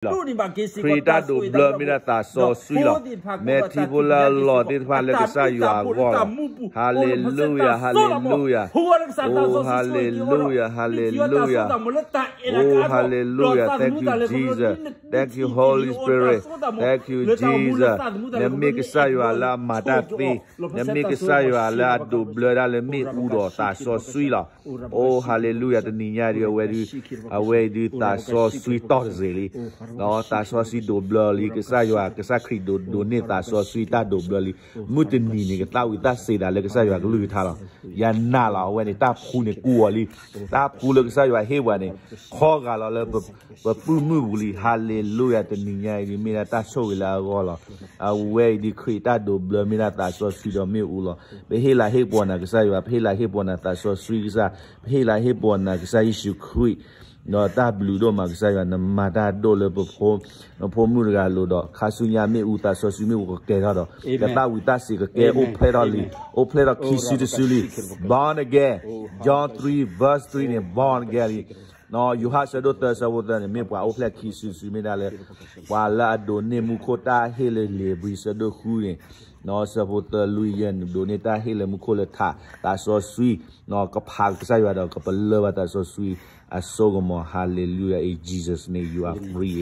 လီၤ. ခရံာ်တၢ်ဒိးဘျၢမ့ၢ်ဒၣ်သးစီဆှံလီၤ. မဲာ်ထံဖိလၢအလီၢ်သ့ၣ်တဖၣ်လၢကစၢ်ယွၤအဂီၢ်လီၤ. Hallelujah, hallelujah. Oh, hallelujah, hallelujah. Oh, hallelujah. Thank you, Jesus. Thank you, Holy Spirit. Thank you, Jesus. နမ့ၢ်ကစၢ်ယွၤလၢအမၤတၢ်သ့, နမ့ၢ်ကစၢ်ယွၤလၢအဒိးဘျၢဒၣ်လၢမ့ၣ်အူဒီးသးစီဆှံလီၤ. Oh, hallelujah. တနံၤညါဒုး အဝဲဒုး, အဝဲအံၤဒုးသးစီဆှံတီၢ်တစ့ၤလံ. သးစီဆှံဒိးဘျၢလံ, ကစၢ်ယွၤ, ကစၢ်ခရံာ်ဒိး, ဒိးန့ၢ်သးစီဆှံတၢ်ဒိးဘျၢလံ. မုၢ်တနံၤန့ၣ် ကသၣ်ဝံၤသၣ်စ့ၤဒၣ်လၢကစၢ်ယွၤကလုၢ်ကထါလီၤ. ယနာ်လီၤ, အဝဲန့ၣ် တၢ်ဖှူန့ၣ်ကူအီၤလံ. တၢ်ဖှူလၢကစၢ်ယွၤဟ့ၣ်ပှၤန့ၣ် ခီဂာ်လီၤလၢပပုၢ်မုၢ်ပူၤလံ. Hallelujah. တနံၤညါအံၤဒုး မ့ၢ်ဒၣ်တၢ်ဆိၣ်ဂ့ၤလၢအဂီၢ်လီၤ. အဝဲအံၤဒုးခရံာ်တၢ်ဒိးဘျၢမ့ၢ်ဒၣ်သးစီဆှံဒီးမ့ၣ်အူလီၤ. ပဟ့ၣ်လၤဟ့ၣ်ပှၤနၤကစၢ်ယွၤ, ပဟ့ၣ်လၤဟ့ၣ်ပှၤနၤသးစီဆှံကစၢ်, ပဟ့ၣ်လၤဟ့ၣ်ပှၤနၤကစၢ်ယ့ၣ်ၡူးခရံာ်, ဒီးတၢ်ဘျုးဒိၣ်မးကစၢ်ယွၤ, နမၤတၢ်ဒိၣ်လၢပဖိ, နဖိမုၣ်တဂၤအလိၤဒီး ခါဆူညါမ့ၣ်အူသးစီဆှံမ့ၣ်အူကကဲထီၣ်ဒီး ကသၣ်ဝံၤသၣ်စ့ၤကကဲအိၣ်ဖျဲၣ်ထီၣ်လံ, အိၣ်ဖျဲၣ်ထီၣ်ခံစုတစုလံ. Born again, John three verse threeန့ၣ် born again လံ. ယိၤဟၣ်ဆၢဒိၣ်သၢဆၢဖိသၢန့ၣ် မ့ၢ်ပှၤအိၣ်ဖျဲၣ်ခံစုတစုမ့ၢ်ဒၣ်လၢ ပှၤလၢအဒိးန့ၢ်မူခိၣ်တၢ်ဟ့ၣ်လၢလံာ်ဧ့ၤဘြံၤဆၢဒိၣ်ဃုန့ၣ်, ဆၢဖိသၢလွံၢ်ယဲၢ်န့ၣ် ဒိးန့ၢ်တၢ်ဟ့ၣ်လၢမူခိၣ်လၢထး, သးစီဆှံ, ကဖးကစၢ်ယွၤဒီးကပလၢၢ်ဘၣ်သးစီဆှံအစိကမီၤ. Hallelujah, in Jesus' name you are free in